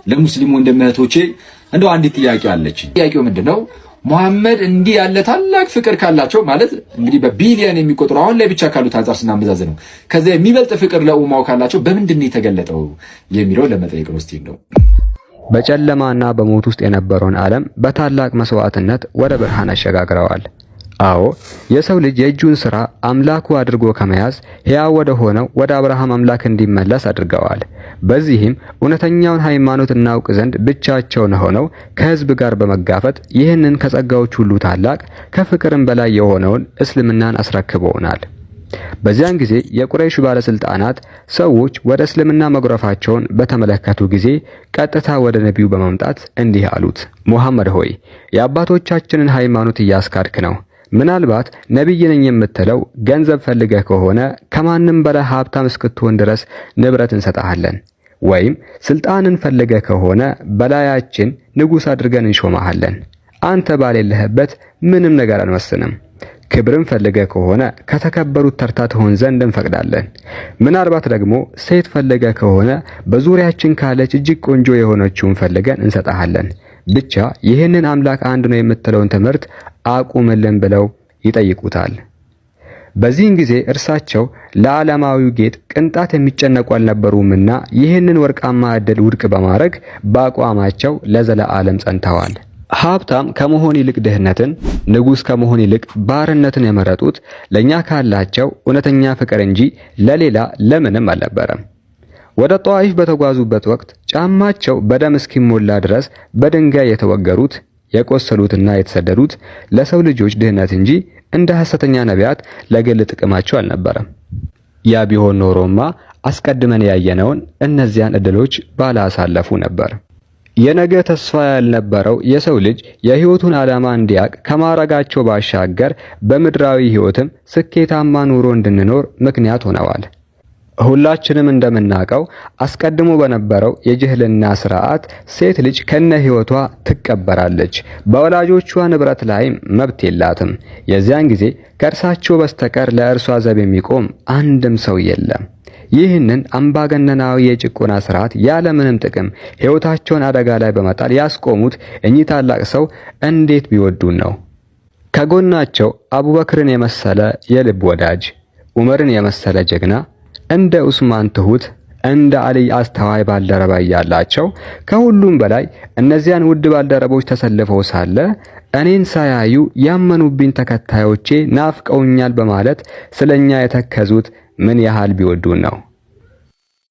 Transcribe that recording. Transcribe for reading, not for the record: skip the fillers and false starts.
ለሙስሊም ወንድም እህቶቼ እንደው አንዲት ጥያቄ አለች። ጥያቄው ምንድነው? ሙሐመድ እንዲህ ያለ ታላቅ ፍቅር ካላቸው፣ ማለት እንግዲህ በቢሊየን የሚቆጠሩ አሁን ላይ ብቻ ካሉት አንጻር ስናመዛዝን ነው፣ ከዚያ የሚበልጥ ፍቅር ለኡማው ካላቸው በምንድን ነው የተገለጠው የሚለው ለመጠየቅ ነው። እስቲ እንደው በጨለማና በሞት ውስጥ የነበረውን ዓለም በታላቅ መስዋዕትነት ወደ ብርሃን አሸጋግረዋል። አዎ፣ የሰው ልጅ የእጁን ሥራ አምላኩ አድርጎ ከመያዝ ሕያው ወደ ሆነው ወደ አብርሃም አምላክ እንዲመለስ አድርገዋል። በዚህም እውነተኛውን ሃይማኖት እናውቅ ዘንድ ብቻቸውን ሆነው ከሕዝብ ጋር በመጋፈጥ ይህንን ከጸጋዎች ሁሉ ታላቅ፣ ከፍቅርም በላይ የሆነውን እስልምናን አስረክበውናል። በዚያን ጊዜ የቁረይሽ ባለስልጣናት ሰዎች ወደ እስልምና መጉረፋቸውን በተመለከቱ ጊዜ ቀጥታ ወደ ነቢዩ በመምጣት እንዲህ አሉት፣ ሙሐመድ ሆይ፣ የአባቶቻችንን ሃይማኖት እያስካድክ ነው። ምናልባት ነቢይ ነኝ የምትለው ገንዘብ ፈልገህ ከሆነ ከማንም በላይ ሀብታም እስክትሆን ድረስ ንብረት እንሰጥሃለን። ወይም ስልጣንን ፈልገህ ከሆነ በላያችን ንጉሥ አድርገን እንሾመሃለን። አንተ ባሌለህበት ምንም ነገር አንወስንም። ክብርን ፈልገህ ከሆነ ከተከበሩት ተርታ ትሆን ዘንድ እንፈቅዳለን። ምናልባት ደግሞ ሴት ፈልገህ ከሆነ በዙሪያችን ካለች እጅግ ቆንጆ የሆነችውን ፈልገን እንሰጥሃለን። ብቻ ይህንን አምላክ አንድ ነው የምትለውን ትምህርት አቁምልን ብለው ይጠይቁታል። በዚህን ጊዜ እርሳቸው ለዓለማዊው ጌጥ ቅንጣት የሚጨነቁ አልነበሩምና ይህንን ወርቃማ ዕድል ውድቅ በማድረግ በአቋማቸው ለዘለዓለም ጸንተዋል። ሀብታም ከመሆን ይልቅ ድህነትን፣ ንጉሥ ከመሆን ይልቅ ባርነትን የመረጡት ለእኛ ካላቸው እውነተኛ ፍቅር እንጂ ለሌላ ለምንም አልነበረም። ወደ ጧኢፍ በተጓዙበት ወቅት ጫማቸው በደም እስኪሞላ ድረስ በድንጋይ የተወገሩት፣ የቆሰሉትና የተሰደዱት ለሰው ልጆች ድህነት እንጂ እንደ ሐሰተኛ ነቢያት ለግል ጥቅማቸው አልነበረም። ያ ቢሆን ኖሮማ አስቀድመን ያየነውን እነዚያን ዕድሎች ባላሳለፉ ነበር። የነገ ተስፋ ያልነበረው የሰው ልጅ የሕይወቱን ዓላማ እንዲያቅ ከማረጋቸው ባሻገር በምድራዊ ሕይወትም ስኬታማ ኑሮ እንድንኖር ምክንያት ሆነዋል። ሁላችንም እንደምናውቀው አስቀድሞ በነበረው የጅህልና ስርዓት ሴት ልጅ ከነ ሕይወቷ ትቀበራለች፣ በወላጆቿ ንብረት ላይም መብት የላትም። የዚያን ጊዜ ከእርሳቸው በስተቀር ለእርሷ ዘብ የሚቆም አንድም ሰው የለም። ይህንን አምባገነናዊ የጭቆና ስርዓት ያለምንም ጥቅም ሕይወታቸውን አደጋ ላይ በመጣል ያስቆሙት እኚህ ታላቅ ሰው እንዴት ቢወዱን ነው? ከጎናቸው አቡበክርን የመሰለ የልብ ወዳጅ፣ ዑመርን የመሰለ ጀግና፣ እንደ ዑስማን ትሁት፣ እንደ አልይ አስተዋይ ባልደረባ እያላቸው፣ ከሁሉም በላይ እነዚያን ውድ ባልደረቦች ተሰልፈው ሳለ እኔን ሳያዩ ያመኑብኝ ተከታዮቼ ናፍቀውኛል በማለት ስለኛ የተከዙት ምን ያህል ቢወዱን ነው?